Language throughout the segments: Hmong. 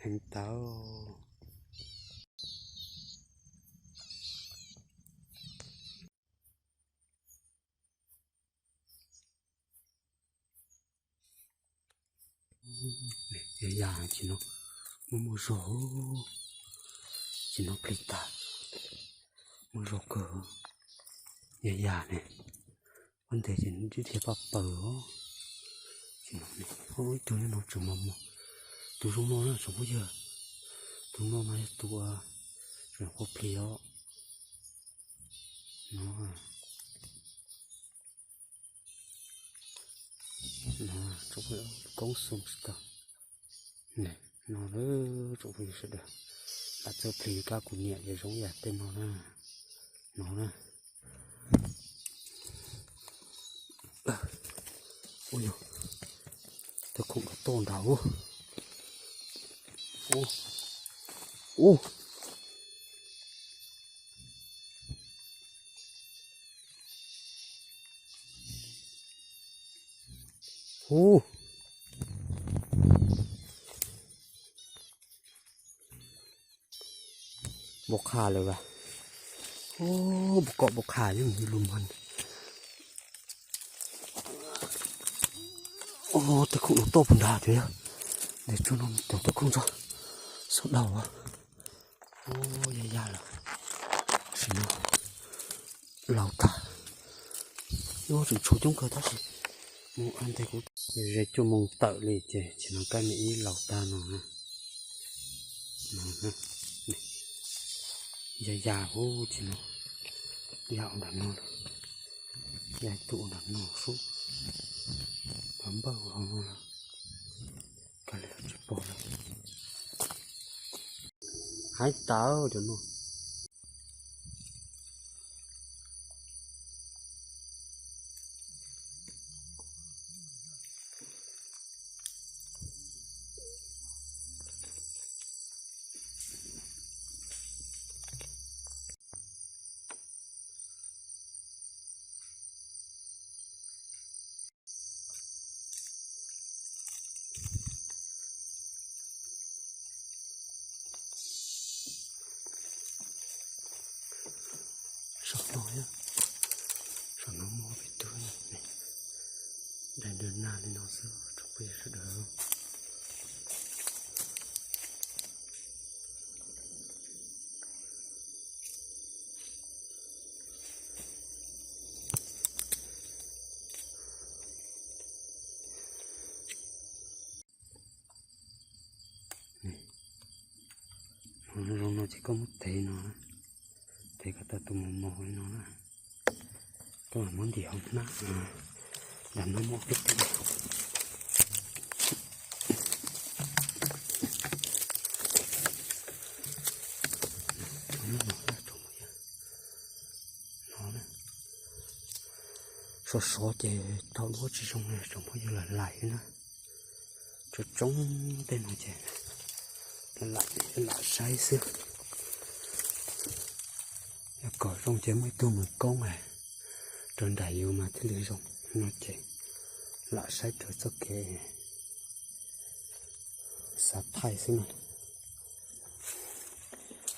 Heev tau. Yog yam tsis no, muaj muaj zog, tsis no plig tag, muaj zog kawg. Yog yam ne, ua ntej ces ntsib dhia paj paws os. Tsis no ne, ib tug nyob no tseem mos mos, tus zoo no na tsoom phooj ywg, tus no mas yog tus tseem qua plig os. No. No, tsoom phooj ywg, koob xoo tsis tau. No, tsoom phooj ywg sawv daws, lam txawj plig kab kuv niam ces zoo yam tej no na. No na. Ua yog, tej khoom los toj nrad. Ua, ua. Hu, npau qha lawm as. Npau kom npau qha yeej lug mag. Tej khoom no toj puag nrad tiag, ntes tsuag no mus taug tej khoom txog, xob daug. Yaj yaj lawm, sim no laus tag. Nyob tseem tshuav coob kawg tab sis mus ua ntej kuv ze cuaj moos tawm li ces tsis no kab me ib laus tag no. Yaj yaj huv tsis no, yaj ua nram no, yaj tus ua nram no sub, npawg npawg hauv no lawm, kab li tsis pom lawm. Haib tawv cov no. Saum no, saum no muaj peb tug, daim ntawd nag li no xwb tsoom phooj ywg sawv daws. Zoo no ces koj muab tev no, tev kom tau tus mos mos li no na. Koj mam muab ntim hauv hnab, nram no muaj peb tug. No, sov sov ces tau duab tsis zoo tsoom phooj ywg, lawm lais na. Tsoom tsoob tej no ces lam saib xwb. Yog kom zoo ces muaj ib tug mus koob rau nraim yus mas thiaj li zoo. No ces lam saib raws txoj kev xav thaij xwb na.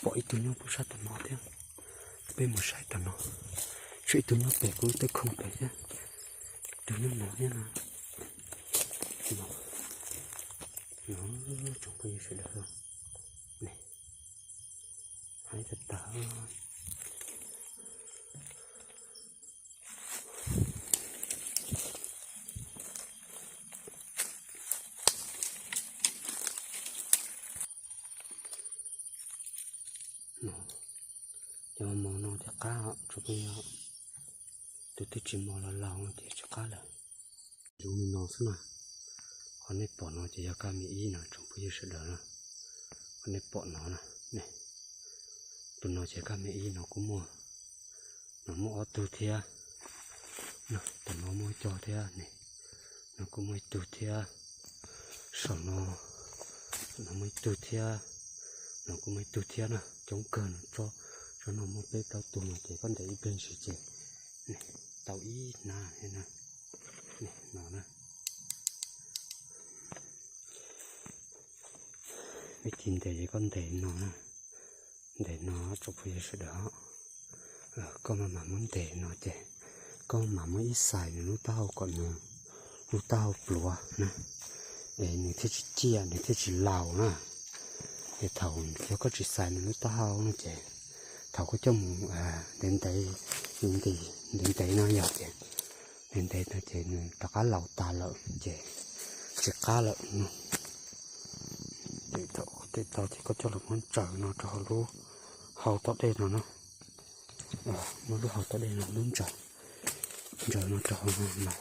Pom ib tug nyob puag sab tom no thiab, peb mus saib tom no. Tshuav ib tug nyob pem kuv tej khoom pem thiab, ib tug nyob no thiab no. No, tsoom phooj ywg sawv daws, haib tag tag. Cov mos no thiaj qab, tsoom phooj ywg, tus twb tsis mos los laus no ces tsis qab lawm. Zoo li no xwb na. Qhov nej pom no ces yog kab me ib no tsoom phooj ywg sawv daws na. Qhov nej pom no na, tus no ces kab me ib no kuj muaj, no muaj ob tug thiab. Tom no muaj cog thiab ne, no kuj muaj ib tug thiab. Saum no, no muaj ib tug thiab, no kuj muaj ib tug thiab na. Coob kawg no, tsob no muaj peb plaub tug no ces koj ntes ib pliag ntshis ces tau ib hnab thiab na. No na. Ib tig ntes ces koj ntes no na, ntes no tsoom phooj ywg sawv daws. Koj mam mam muab ntes no ces koj mam muab ib xais nws lub taub hau kom nws lub taub hau pluav na, es nws thiaj tsis ciaj, nws thiaj tsis laus na. Es thaum yog koj tsis xais nws lub taub hau no ces thaum koj coj mus ntev ntev, ntev ntev no yog ces, ntev ntev no ces nws rov qab laus tas lawm ces tsis qab lawm no. Ces thaum qhov twg tau ces koj coj los muab ntsaws no rau hauv lub hau tom dej no na. Muab lub hau tom dej no muab ntsaws, ntsaws no rau hauv no.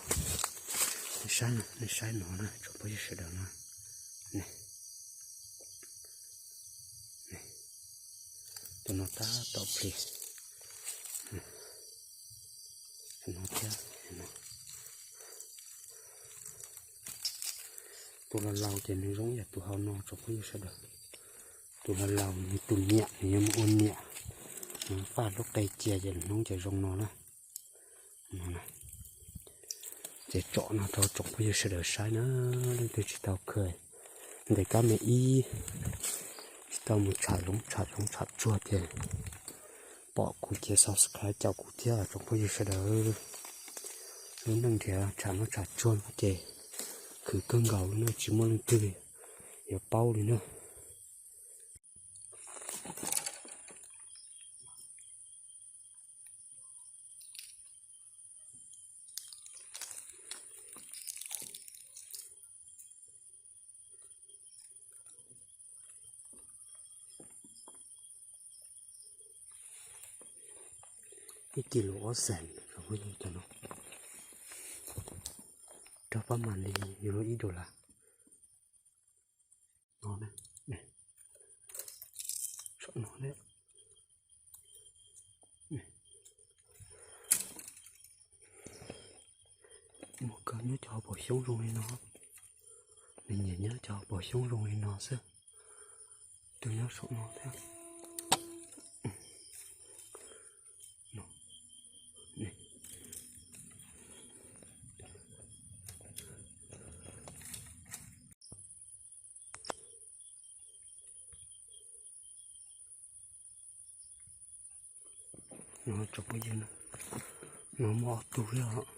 Nej saib no, nej saib no na tsoom phooj ywg sawv daws na. Tus no tab tom plig. Tus no thiab. Tus laus laus ces nws zoo ib yam tus hauv no tsoom phooj ywg sawv daws. Tus laus laus nws tus niam nws yuav mus ua niam, nws faj lub qe cia ces lwm hnub ces zoo no na. Ces tsom no rau tsoom phooj ywg sawv daws saib na, leej twg tsis tau kha ntes kab me ib, tsis tau mus tsham zoov tsham zoov tsham tsuag ces pom kuv ces subscribe caum kuv thiab tsoom phooj ywg sawv daws. Lub neej nrhiav tsham noj tsham tsuag no ces khwv kawg nkaus li na, tsis muaj leej twg yuav paub li na. Ib kis lus ob xees, cov no rau pab mam li yus lub ib dollar. No, saum no, muaj kawg nyob cov pom xyoob zoo li no, nws nyiam nyob cov pom xyoob zoo li no xwb. Tus nyob saum no thiab. No tsoom phooj ywg na, no muaj ob tug thiab os.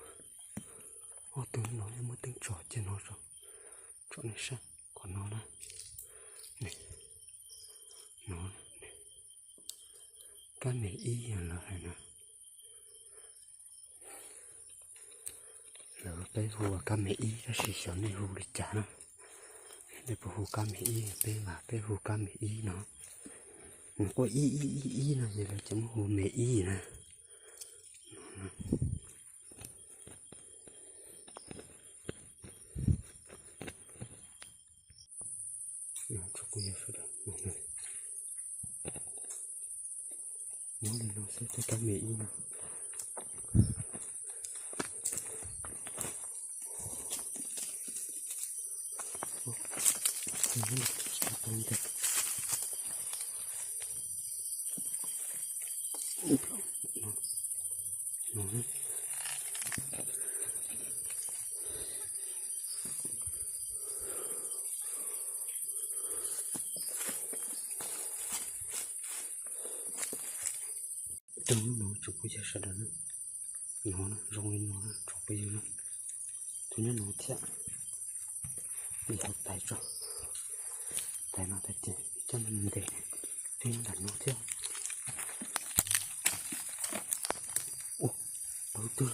Ob tug no muaj teeb tsom cia no tso, tsom nej saib qhov no na. No, kab me ib lawv hais na. Lawv peb hu ua kab me ib tab sis xyov nej hu li cas na. Nej puas hu kab me ib, peb mas peb hu kab me ib no. Nws quaj ib ib ib ib no ces lawv cov muab hu me ib na. Tsoom phooj ywg sawv daws, muab li no xwb twb kab me ib no. Rau lub no tsoom phooj ywg sawv daws na, no zoo li no tsoom phooj ywg na. Tus nyob no thiab, li hauv tais tso, tais no tais ces coj ntes, twb nyob nram no thiab. Ua, tau twg,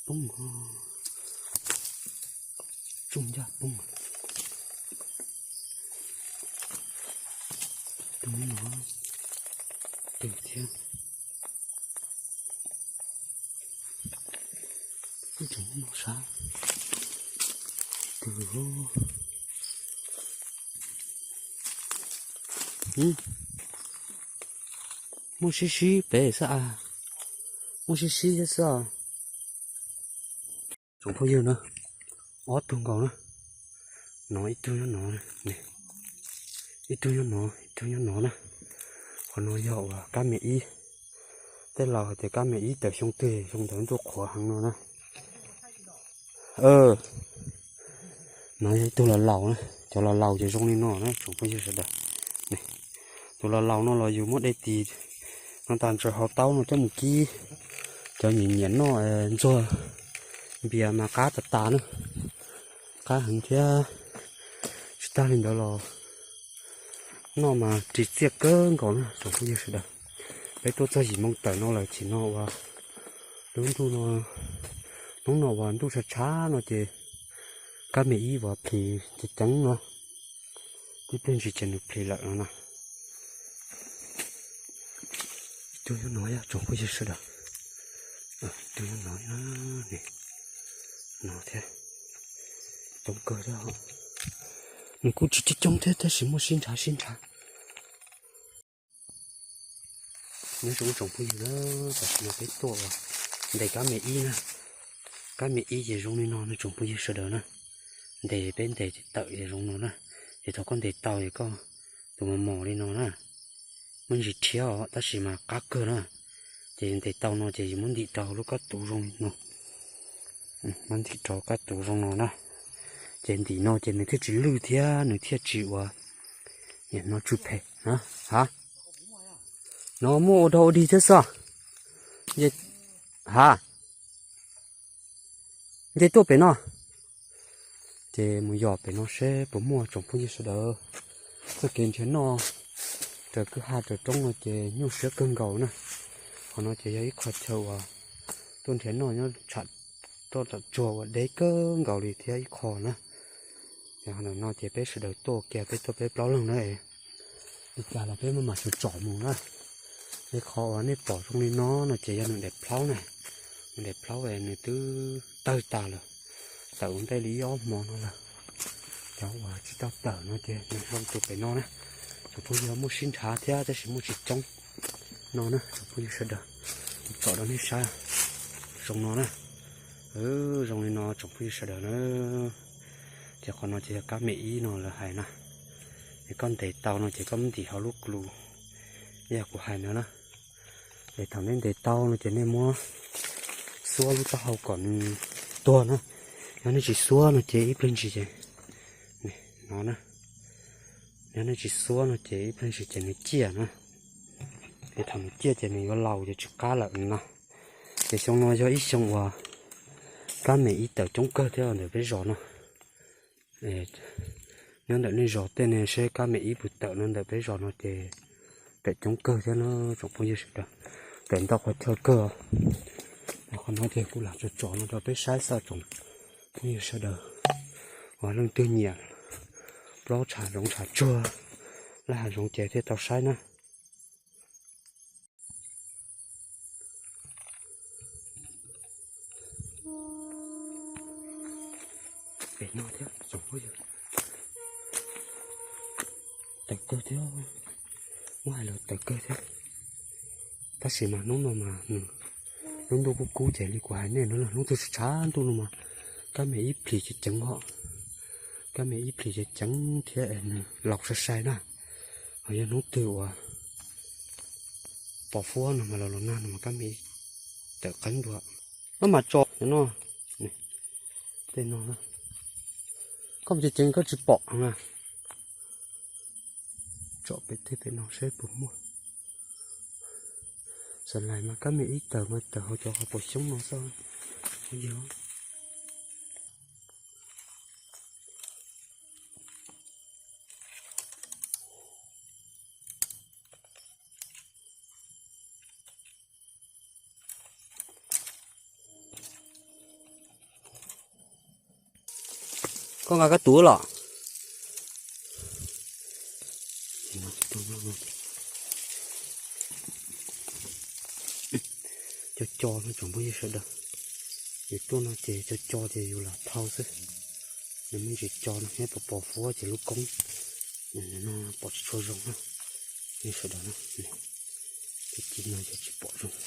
poob, tsooj ncaj poob. Tus no twg thiab. Ib tsoom no sab twg. Muaj sib sib pem xwb a, muaj sib sib thiab xwb os. Tsoom phooj ywg na, ob tug nkaus na, no ib tug nyob no, ib tug nyob no, ib tug nyob no na. Qhov no yog uas kab me ib, tej laus hais tias kab me ib tawm xyoo twg xyoo ntawd ntuj qhuav heev no na. No yog ib tug laus laus na, Cov laus laus ces zoo li no na tsoom phooj ywg sawv daws. Tus laus laus no los yus muab de tis no tas ntsaws hauv taub no coj mus kib. Cov nyiam nyiam noj ntxuag npias mas qab tas tas na, qab heev thiab. Tsis tag li ntawd los noj mas ris txiaj kawg nkaus na tsoom phooj ywg sawv daws. Peb tuaj txog yim moo tawm no lawm, chim no uas lub ntuj no, hnub no uas ntuj tshav tshav no ces kab me ib uas plis ceev ceev no, tib pliag ntsis ces nws plis lawm no na. Ib tug nyob no tsoom phooj ywg sawv daws, ib tug nyob no, no thiab, coob kawg thiab. Nws kuj tsis coob coob thiab tab sis muaj sib nrhav sib nrhav. Nyob zoo tsoom phooj ywg na, tam sim no peb tuaj uas ntes kab me ib na. Kab me ib ces zoo li no na tsoom phooj ywg sawv daws na. Ntes peb ntes tawm ces zoo no na. Ces thaum koj ntes tau es koj tus mos mos li no na, muaj ntsis rhiab os tab sis mas qab kawg na. Ces ntes tau no ces yus muab ntim rau lub kab tuv zoo li no. Muab ntim rau kab tuv zoo no na. Ces ntim no ces nws thiaj tsis lwj thiab nws thiaj tsis ua no tsuj phem na. Ha, no muaj ua dog ua dig thiab xwb. Ha, nce tuaj pem no. Ces mus yos pem no seb puas muaj tsoom phooj ywg sawv daws. Txoj kev nrhiav noj raws kwj ha raws roob no ces nyuaj siab kawg nkaus na. Qhov no ces yog ib qho chaw uas tuaj nrhiav noj nyob tsham roj tom tsuag uas deb kawg nkaus li thiab ib qho na. Yog no ces peb sawv daws tuaj kiag peb tuaj peb plaub leeg na, li cas los peb maj mam sawv tsom mus na. Li qhov uas nej pom zoo li no no ces yog nws daim plhaub na. Nws daim plhaub nws twb tawg tas lawm, tawm ua ntej li ib ob hmo no lawm. Cov uas tsis tau tawm no ces nws zoo tus pem no na. Tsoom phooj ywg muaj sib nrhav thiab tab sis muaj tsis coob no na tsoom phooj ywg sawv daws. Tsom rau nej saib zoo no na. Zoo li no tsoom phooj ywg sawv daws na. Ces qhov no ces yog kab me ib no lawv hais na. Es koj ntes tau no ces koj muab ntim hauv lub klus, yog kuv hais no na. Es thaum nej ntes tau no ces nej muab xuab lub taub hau kom nws tuag na. Yog nej tsis xuab no ces ib pliag ntsis ces, no na, yog nej tsis xuab no ces ib pliag ntsis ces nws ciaj na. Es thaum nws ciaj ces nws yuav laus ces tsis qab lawm no. Ces xyoo no yog ib xyoo uas kab me ib tawm coob kawg thiab ntawm peb zos no. Nyob ntawm nej zos tej ne seb kab me ib puas tawm no ntawm peb zos no ces tawm coob kawg thiab na tsoom phooj ywg sawv daws. Tawm ntau qhov chaw kawg. Qhov no ces kuv lam tsom tsom no rau peb saib xwb tsoom phooj ywg sawv daws. Uas leej twg nyiam plaub tshav zoov tshav tsuag, laj hav zoov ces thiaj tau saib na. Pem no thiab tsoom phooj ywg, tawm kawg thiab, muab hais los tawm kawg thiab. Tab sis mas hnub no mas nws lub ntuj kub kub ces li kuv hais nej no na, hnub twg tshav ntuj no mas kab me ib plis ceev ceev hos, kab me ib plis ceev ceev thiab es nws laus sai sai na. Ho yog hnub twg uas pos fuab no mas los los nag no mas kab me ib tawm qeeb dua. Maj mam tso no, tej no, koj mus ceev ceev koj tsis pom na. Tsom pem tej pem no seb puas muaj. Xam lais mas kab me ib tawm mas tawm hauv cov qhov pos xyoob no xwb. Koj nqa koj tuv los. Co co no tsoom phooj ywg sawv daws. Yus tuaj no ces co co ces yus lam thau xwb. Nws me ntsis co no thiab pos pos fuab ces lub koob no pom tsis tshua zoo na. Phooj ywg sawv daws na, tib ci no ces tsis pom zoo.